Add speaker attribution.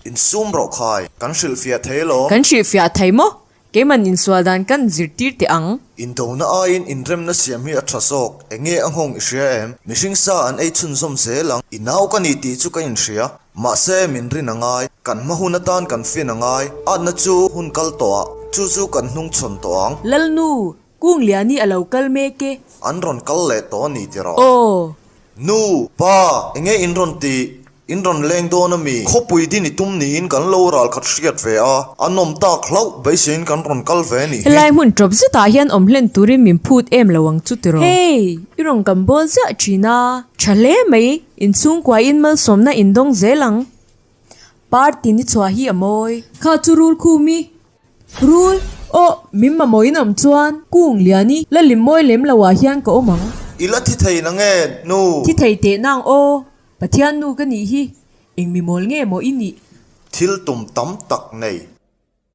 Speaker 1: Insum rawh khai, kan hrilhfiah thei alawm.
Speaker 2: Kan hrilhfiah thei maw? Keiman insual dan kan zirtir teh ang.
Speaker 1: Indona aiin inremna siam hi a tha zawk, enge a nghawng i hria em? Mihring sa an ei chhunzawm zel ang, i nau ka ni tih chu ka inhria. Mahse, min rin a ngai, kan hma hun atan kan fin a ngai, atna chu hun kal tawh ah, chu chu kan hnung chhawn tawh ang.
Speaker 2: Lalnu, Kungliani a lo kal mek e.
Speaker 1: An rawn kal leh tawh a ni tiraw?
Speaker 2: Aw.
Speaker 1: Nu, pa, enge in rawn tih? In rawn leng dawn a mi? Khawpui din i tum niin kan lo ral khat hriat ve a, a nawm tak hlauh beiseiin kan rawn kal ve a nih hi.
Speaker 2: Helai hmun ṭawp zetah hian awm hlen turin min phut em lo ang chu tiraw? Hey! I rawn kan bawl ziah ṭhin a. Ṭha hle mai, inchhungkuain malsawmna in dawng zel ang. Party ni chhuah hi a mawi. Kha chu rul khum i. Rul, Aw, min mamawh in awm chuan kung lian i la lim mawi lem lo ah hian ka awm ang.
Speaker 1: I la thi thei na nge, nu?
Speaker 2: Thi thei teh nang aw. Pathian nu ka nih hi, eng mi mawl nge maw i nih?
Speaker 1: Thil tum tam tak nei.